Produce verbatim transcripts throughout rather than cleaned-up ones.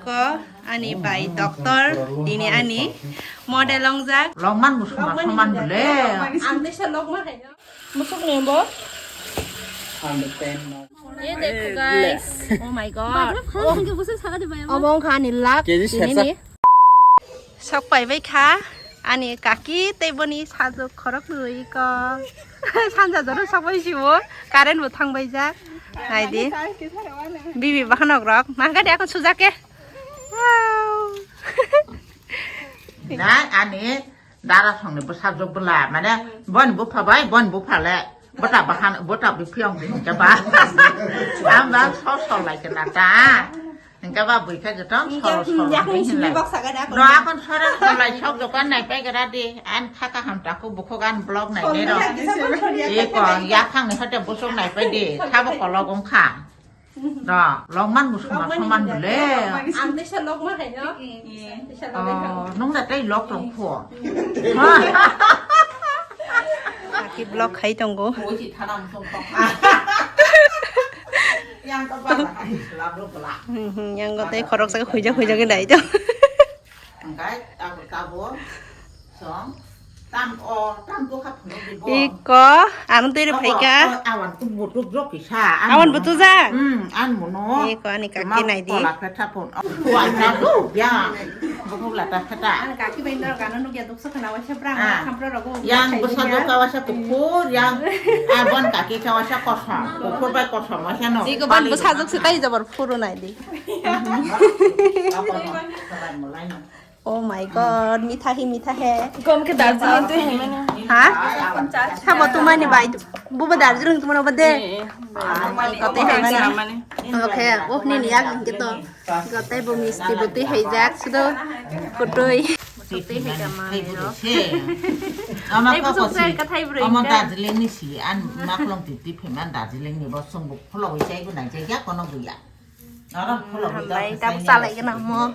Ko ani bai doctor, tini ani model ongjak. Longman musuk ma soman bole. Ang teisa logma haino. Musuk ni bo. Ye dekho guys. Oh my god. Oh. Obo wngkha ani lak. Tini ni. Sok pai bai kha. Ani kaki tei boni sajwk khorok nwi ko. Sanja jora sok bai sibo. Current bo thang bai jak. Nai di. Bibi bahanok rok. Nang kha de akon sujak ke. Wow. Nai ani dara songni bwsajwk bwla, mane boni bupha bai, boni bupha le bota bahan, bota biphiong di hingke ba. Ang ba so so lai kena ta. Hingke ba bui kha jotong so so lai hinlai. No akon sore so lai sok dokan nai pai kera di. An kha kaham ta ko bukhok an blog nai nei ro. Eko yaphang ni hote busuk nai pai di. Thabo kolok wngkha. Da, longman musuk ma soman bole. Ang teisa logma haino. Teisa logma haino. Oh, nung da tei log tong pho. Aki blog khai tongo. Yang ko ba, lab lo bla. Hmm, hmm, yang ko tei khorok sa huijak huijak nai to. Angkai, tabo, tabo. Song. Tam, o, tam to kha phunuk di bo. Iko, ang twi rw phaikha. Awan tu butuk jok kisa. Awan butuk jak? Hmm, an mono. Iko, ani kaki nai di. Kola phetha phun. Wa ta tu ya. Butuk lata phetha. Ang kaki bai ndor gana nugya duksa khana waisa brang, ah, khampra rogo. Yang busa doka waisa kuphur, yang abon kaki kha waisa kosom. Kuphur bai kosom waisa no. Iko ban busa jok se tai jabar phuru nai di. Apa no? Sabar mulai no. Oh my god, mitha hi, mitha he. Gom ke Darjeeling twi hai mani. Ha? Sabo tumani bai. Bubo Darjeeling tumani obo de. Eh, eh. Ah, kote hai mani. Mani. Okay, oh ni ni yak ke to. Kote bo misti bo twi hai jak sudo. Kotoi. Twi hai ka mani ro. Ama ka kosi. Ama Darjeeling ni si an maklong titi pheman Darjeeling ni bo song bo kholo wi chai bo nai chai ya kono bo ya. Oro kholo wi. Hambai, ta bo salai gana mo.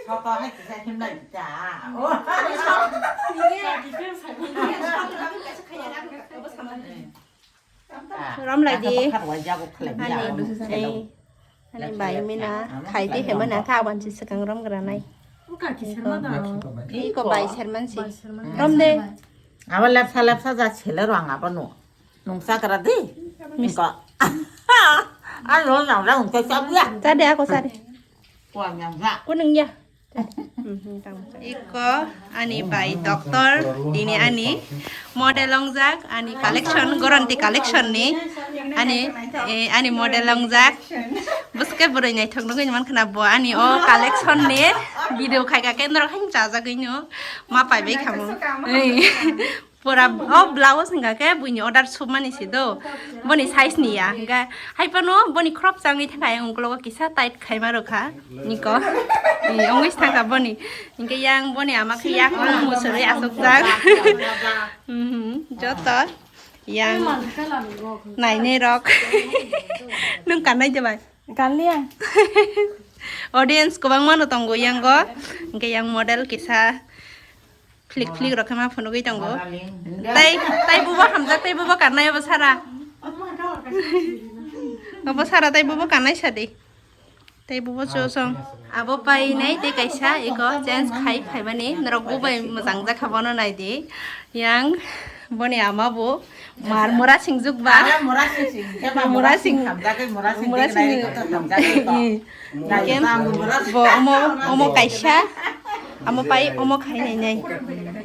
Soto hai kisa himlai ta. Rom lai di. Ani, ani, ani bai mina khai di hema na kha wan si sekang rom gra nai. Iko bai serman si. Rom de. Abo lepsa lepsa ja sele rang abo no. Nungsa kara di. Mis- Ko. Ano nang rang ko sabya. Tadi aku sari. Kuan yang ja. Kunung ya. Iko ani bai doctor, tini ani model ongjak, ani collection, Goranti collection ni ani, eh, ani model ongjak. Buske bwrwi naithok nugwi man khna bo ani o collection ni video khaika ke norok haino chajagwi no ma pai bai khamo. Pura o blouse hingka khe buini order submani se do. Boni size ni ya. Hingka hai phano boni crop changwi thangkha, ayang ukologo kisa tight khaima rwkha. Niko. Ni ongwi thangkha boni. Hingke yang boni ama khe yak musuri asokjak. Mhm, joto. Yang nainai rok. Nung kannai de bai? Kanliya. Audience kwbangma no tongo yango. Hingke yang model kisa. Flick flick rok khe ma phunugwi tongo. Modeling. Tai, tai bubo hamjak, tai bubo kannai obo sara. Obo sara tai bubo kannai sadi. Tai bubo chosong. Abo painai tei kaisa iko change khai phaimani. Norok bubai mwchang jakha bono naidi. Yang boni ama bo mar mura singjwk ba. Mura sing sing. Mura sing. Hamjak mura sing. Mura sing. Hingke bo omo, omo kaisa, omo pai, omo khainai nai.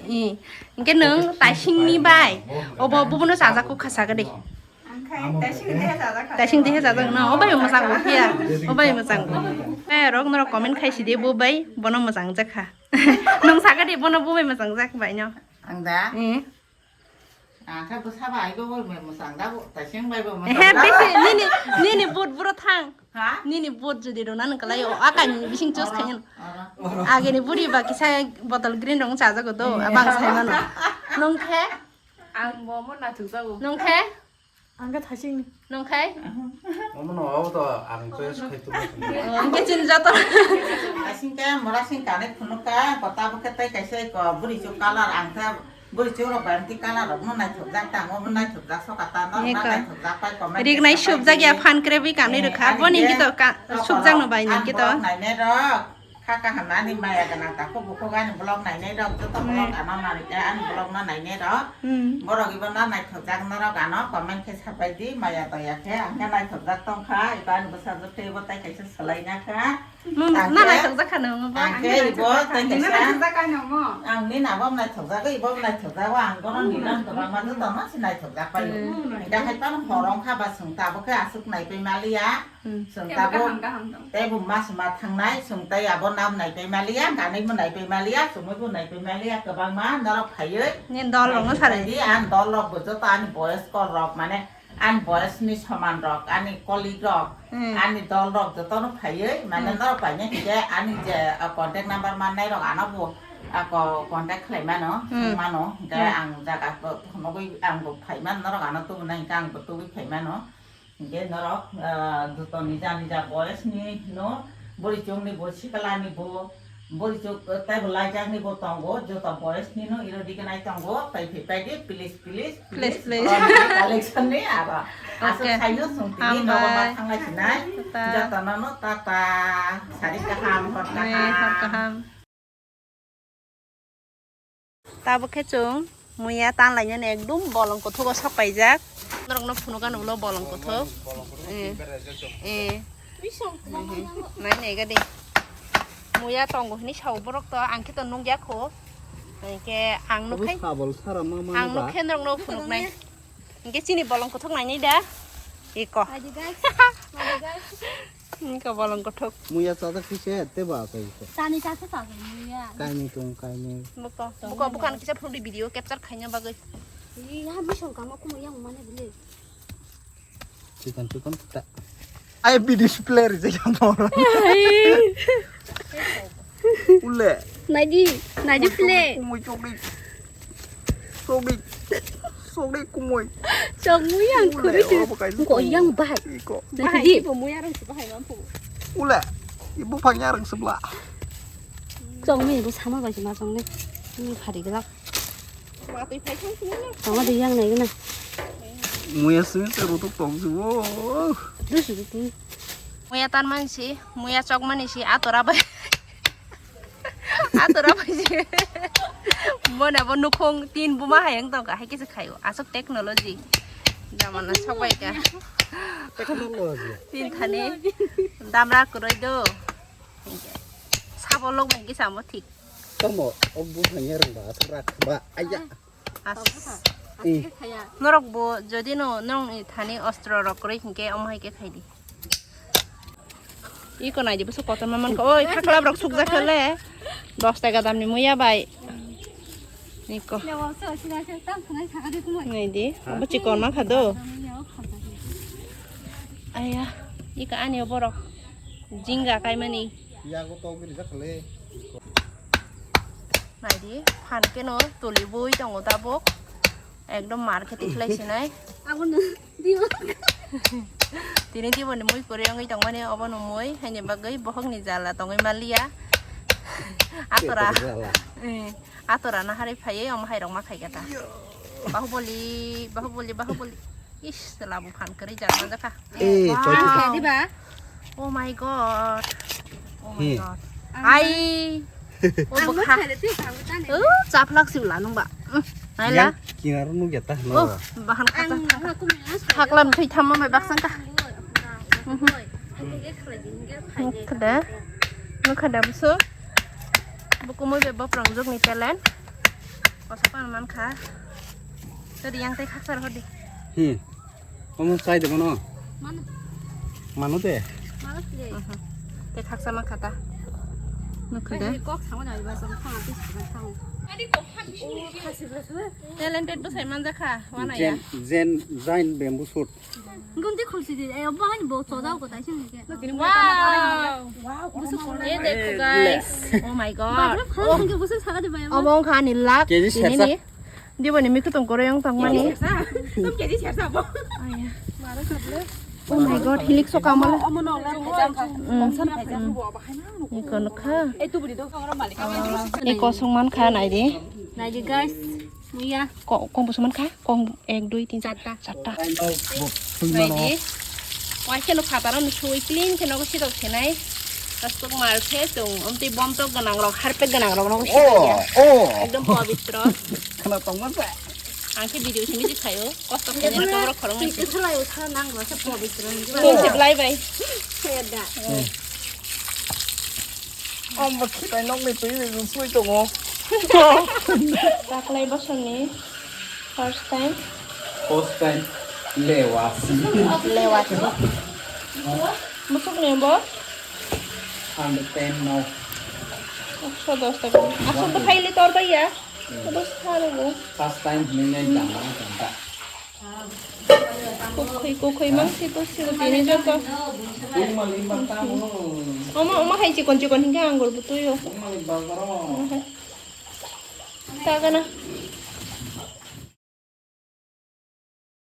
I, hingke nwng taisingni bai, obo bubuno chajak kuk kha saga de. Taising dehe chajak no, obai mwchang bo phiya, obai mwchang bo. Eh, rok norok comment khai sidi bo bai, bono mwchang jakha. Nwng saga de bono bo bai mwchang jak bai no. Ang da? Eh. Ang khe bwsa bai bo bo mwchang da bo, taising bai bo mwchang da. He, bisi nini, nini but buro thang. Ha? Nini but jodi rona nang kalai o, akai ni bising chos khayan. Oro. Age ni buri ba kisa bottle green rong chajago do, abang sai mano. Nong khe? Ang bo mo na thuk jago. Nong khe? Ang khe thaising ni. Nong khe? Omo no o to ang choice khai tu. Ang khe chin jato. Asing khe mora sing kane phunuk ka, kota bo khe tai kaisa ko buri chuk color ang khe Bwrwi chwng rok bai ti colour rok no naithok jak tang, omo naithok jak soka ta, no Eko. Naithok jak pai comment Rik nai section subjak ya pai fan kre bwi kanwi Eh, rwkha. Ani Bo ni je hwnkhe to ka-, to subjak no bai ni ani hwnkhe to. Borok nainai rok. Kha kaham ani maya gwnang takhuk bukhuk ani vlog nainai rok, joto vlog Hmm. ano nari-, eh, ani vlog no nainai rok. Hmm. Borok ibo no naithok jak norok ano comment khe sapai di, maya toya khe, ang khe naithok jak tong kha, ibo ani bwsajwk tei bo tai kaisa swlai na kha. Mung Ang na khe, naithok jak kha no, mung ba. Ang khe ibo tai Nina kaisa, naithok jak kha no mo. Ang ni nabo naithok jak, ibo naithok jak, ang bono nina kwbangma joto no se naithok jak pai. Hmm. Hingkhe hai phano horong kha ba chwng tabuk khe aswk naipai maliya. Hmm. Chwng Tei tabuk kaham, kaham tong. Tei bo mas ma thangnai, chwng tei abo nam naipai maliya, ganai bo naipai maliya, chumui bo naipai maliya, kwbangma norok phaiwi. Nini dol rok no Naipai sari. Di, ang dol rok bo joto ani boyos kol rok, mane ani boyos ni soman rok, ani colleague rok, Hmm. ani dol rok joto no phaiwi, mane Hmm. norok paine hingke ani je, ah, contact number mannai rok ano bo, ah, ko-, contact khlai mano, Hmm. sung mano, hingke Hmm. ang jaga bo phunugwi ang bo phai mano, norok ano tubunai hingke ang bo tubui phai mano. Hingke norok, ah, joto nija nija boyes ni no, bwrwi chwng ni bo, sikla ni bo, bwrwi chwng, ah, tei bo laijak ni bo tongo, joto boyes ni no iro diganai tongo, pai phai pai di, please, please, Please, please, please. Collection ni aro. Aswk Okay. Saino chwng tini nogo ma Hambai. Thanglai sinai, Tata. Joto no no tata, sari kaham, hor Eh, hor kaham. Kaham. Tabuk khe chwng muiya tanlainani ekdum bolong kothogo sok paijak. Norokno phunukgani ulo bolong kothok. Eh. Eh. Nai nai gadi. Muiya tongo hwnwi sao borok to, ang khe to nukya kho. Hwnkhe ang nuk khai. Sabol sara ma mano ang nuk ba? Khe norokno phunuknai. Hwnkhe chini bolong kothok nainai da. Eko. Adi guys. Adi guys. Wngkha bolong kothok. Muya chajak khe se tei ba khe. Tani chakhe chajak muya. Kainwi tong kainwi. Buko, buko, buko ano kisa phunukdi video capture khaina bagwi. Ih, ya bisong kama kumo yang mana bile. Chikon chikon ta. Ai video player je yang mor. Ule. Naidi, naidi play. Kumui chokdi. Chokdi. Chokdi kumui. Chokmui yang kumui. Ule, oro bo kaisa ko yang bahai. Iko. Naidi. Bahai ibo muya rang si bahai mampu. Ule. Ibo phang ya rang sebla. Chokmui ibo sama bai ma chokmui. Ini phari gelak. Tongma de yang nai gana. Muya simi te rotok tong si wo. Dusu dusu. Muya tan man si, muya chok mani si, atora bai. Atora bai si. Bona bo nukhung tin buma hayang tong ka, hai kisa khayo. Asok technology. Jamana sok bai ka. Technology. Tin thani. Damra kuroi do. Sabo lok bai kisa mo thik. Tamo, o buphang ya rang ba, athra ba, aya. As. Eh. Norok bo jodi no, norok ni thani ostro rok kwrwi hinkhe omo hai khe khai di. Iko nai di, bwswk kotorma mankha. Oi, thaklap rok sukjak khe le. Dos taka dam ni muya bai. Iko. Nai di, abo chikon mankha do. Aya, iko ani borok. Jinga kaimani. Yago togwi rijak le. Naidi, phan keno toli bui tongo tabuk. Ekdom mar khe tikhlai sinai. Abono dibo. Tini diboni mui kwrwi wngwi tongmani obono mui, haini bagwi bohokni jala tongwi manliya. Atora. Peter jala. Eh, atora naharwi phaiwi omo hairok ma khaikha ta. Bahubali, Bahubali, Bahubali. Ish, chwla bo phan kwrwi jak manjakha. Eh, wow. Choi, choi, choi. Diba? Oh my god. Oh my god. He. Ai. Oh, bwkha. Oh, chaplak si bwla nung ba. Mm, naila. Yang kinar nung ya ta, no. Oh, bahan kata. Haklan thwi thamma mai baksan ta. Nukha da. Nukha da busu. Bukumui be boprangjwk ni talent. Kosa pan mankha. Tadi yang tei khaksar hodi. Hmm. Omo chai de bono. Mano. Mano de. Mano de. Mhm. Te khaksa ma khata. Nukha de. Kok sama na ba sam thang ti sa thang. Talented bo sai manja kha, wana ya. Jen, Jen, Jain bamboo shoot. Gum di khulsi di, eh, obo hani bo chodao ko tai sini ke. Wow. Wow. Ye dekho guys. Oh my god. Bathroom khana thangke busu saga di bayam. Obo wngkha ani luck. K G sersa. Diboni mikhutung kwrwi wng tongmani. Tum K G sersa bo. Aya. Oh my god, hilik soka mal. Omo no la. Mm. Iko nukha. Iko song mankha naidi. Naidi guys. Iya. Ko-, kong busu mankha? Kong ek, dui, tin, charta. Charta. Naidi. Waise no phataro no sui clean khe nogo sidok senai. Tasuk mar khe tung omtwi bomtok gwnang rok, harpet gwnang rok nogo sidok ya. Oh, oh. Ekdom pabitro. Khana tongma sa. Ang khe video simi si khayo. Kosto khe jena kobrok khorong nisi. Twi khalai usa nang rasa pabitro. Twi se blai bai. Seda. Omo khitai nokni twi bai sui tongo. Taklai bosoni first time. First time lewasi. Lewasi. Musuk ni bo? Hundred ten no. Ekso dos taka. Asok to khaili tor bai ya. Obo sar obo. First time hinwi nai tangma tangka. Kukhwi, kukhwi mang si to si tini joto. Twi mali bata mo. Omo, omo hai chikon chikon hingke anggur bo tuyo. Twi mali bata ro. Omo hai. Tagana.